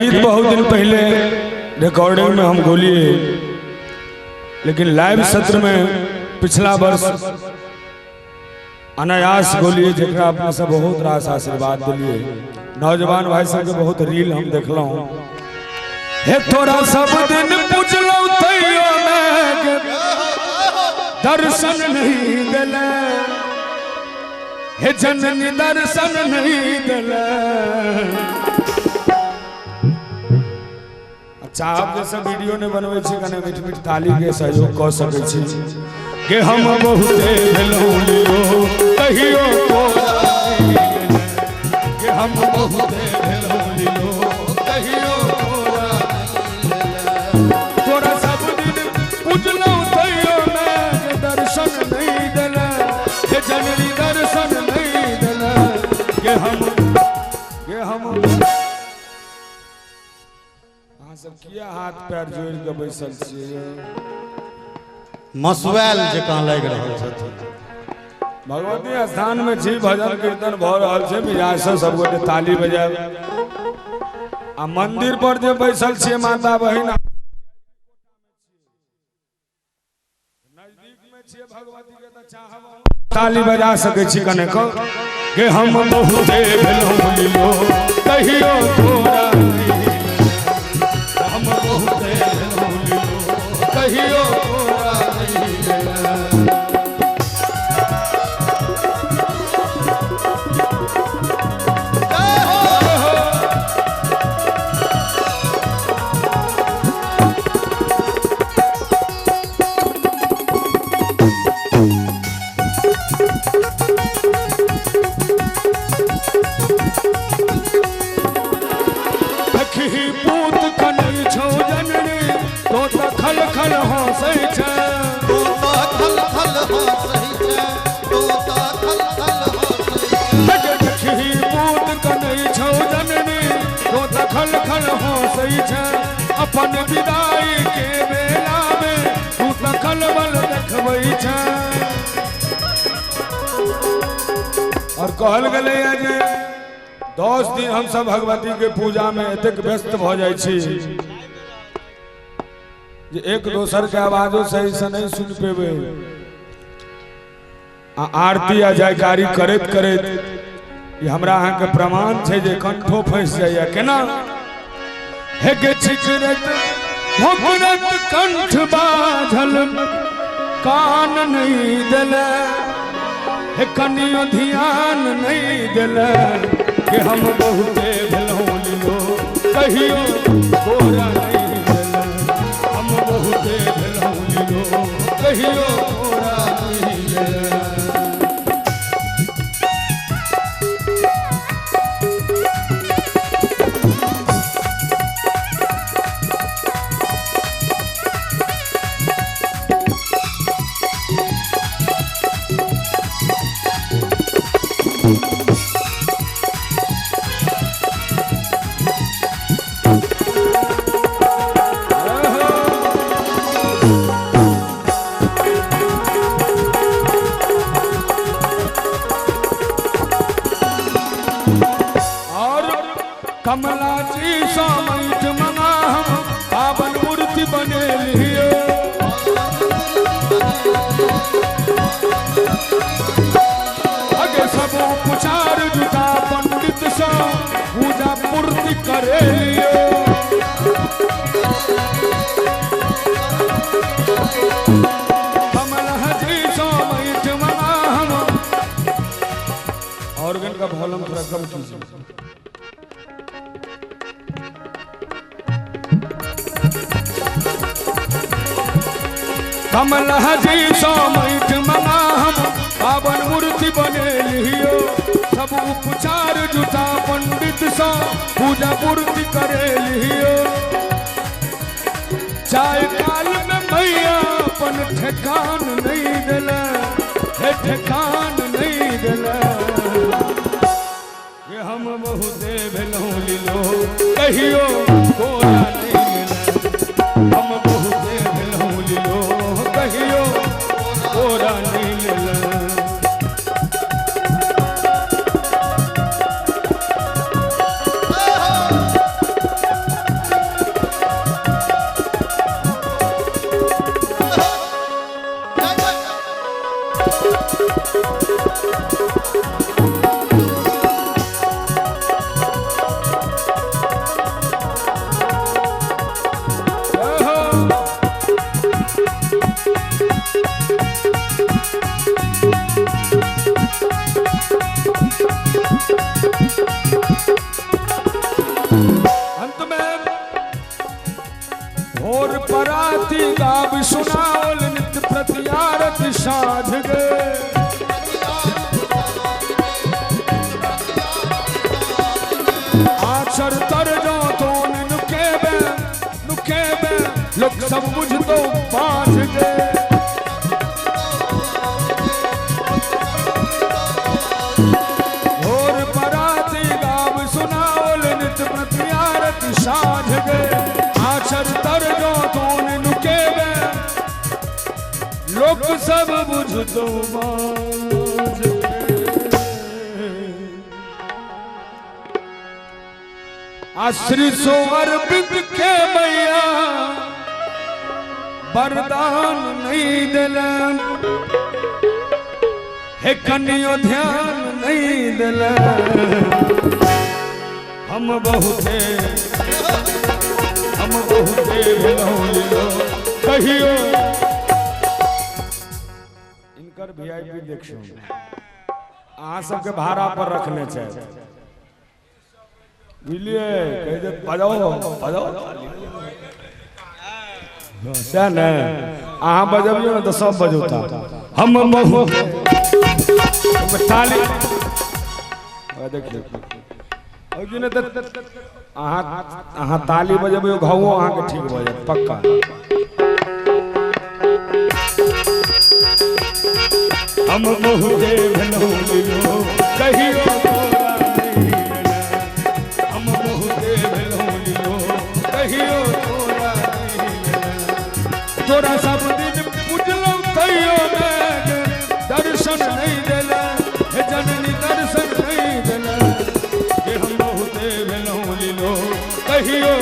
गीत बहुत दिन पहले रिकॉर्डिंग में हम गोलिए, लेकिन लाइव सत्र में पिछला वर्ष अनायास गोलिए, जरा अपने सब बहुत रास आशीर्वाद दिलिए। नौजवान भाई सब के बहुत रील हम देखलहुँ। हे थोड़ा सब दिन पूछलहुँ तैयो मैं दर्शन नहीं दिले, हे जननी दर्शन नहीं दिले। अच्छा आप जैसे वीडियो ने बनबै छी कने मीठ मीठ ताली के सहयोग क सकै छी के हम बहुते भेलहुँ लियो कहियो को, के हम बहुते भेलहुँ लियो कहियो तोरा। तोरा सब दिन पूजलहुँ तैयो मैं दर्शन नहीं देले, हे जननी दर्शन नहीं देले। के हम सब किया हाथ पैर जोड़ के बैसल छियै, मसुआयल जकाँ लागि रहल छथिन। भगवती स्थान में छी, भजन कीर्तन भऽ रहल छै, मिजाज से सब गोटे ताली बजायब। आ मंदिर पर जे बैसल छियै माता बहिन, नजदीक में छियै भगवती के, तऽ चाहब ताली बजा सकै छी कने के हम बहुते भेलहुँ लिलो कहियो तोरा, हम बहुते भेलहुँ लिलो कहियो तोरा नहीं देला। खल हंसै छै, तोता खल खल हंसै छै, तोता खल खल हंसै छै। देखही पूत कनै छौ जननी, तोता खल खल हंसै छै। अपन विदाई के बेला में तू त खलबल देखबै छै। और कहल गेलै जे 10 दिन हम सब भगवती के पूजा में एतेक व्यस्त भऽ जाइ छी जे एक दोसर के आवाजो सही से नहीं सुन पेबे। आ आरती आ जयकारी करैत करैत ई हमरा अहाँ के प्रमाण छै जे कंठो फंसि जाइए। केना हे गे छिकरत भोकरत कंठ बाझल कान नहीं देले, हे कनियो ध्यान नहीं देले। के हम बहुते भेलहुँ लिलो कहियो तोरा नहीं देले, हम बहुते भेलहुँ लिलो कहियो तोरा नहीं देले। कमला जी समेत मना हम पावन मूर्ति बने लियो, अगे सब उपचार जुटा पंडित सा पूजा पूर्ति करे लियो। कमला जी समेत मना हम, ऑर्गन का वॉल्यूम थोड़ा कम कीजिए। कमला जी समेत मना हम पावन मूर्ति बने लियो, सब उपचार जुटा पंडित सा पूजा पूर्ति करे लियो। चाय काल में मैया अपन ठेकान नहीं दिले, हे ठेकान नहीं दिले। ये हम बहुते भेलहुँ लिलो कहियो तोरा नहीं मिले, हम बहुते भेलहुँ लिलो कहियो तोरा नहीं मिले। Oh! पराती गाब सुनाओल नित प्रति आरती साँझ गे। आचर तर जो तो नुकेबे नुकेबे लोग सब बुझतो बाझ गे। भोर पराती गाब सुनाओल नित प्रति आरती साँझ गे। आचर तर जो तो नुकेबे लोग सब बुझतो बाझ गे। आश्री सो अरविंद के मैया वरदान नहीं दिलन, हे कनियो ध्यान नहीं दिलन। हम बहुते भेलहुँ लीलो कहियो। इनकर वीआईपी देखियो अहाँ सबके भाड़ा पर रखने छै, बुझलिए? कहि दे बजाओ बजाओ सएह ने, अहाँ बजबियौ ने तऽ सब बजौता। हम बहुत ताली देखियौ ने तऽ अहाँ ताली बजबियौ घावो अहाँके ठीक भऽ जायत पक्का। हम बहुते भेलहुँ लीलो कहियो तोरा नहीं एलै। हम बहुते भेलहुँ लीलो कहियो तोरा नहीं एलै। तोरा सब दिन पूजलहुँ तैयो दर्शन नहीं देला, हे जननी दर्शन नहीं देला। हे हम बहुते भेलहुँ लीलो कहियो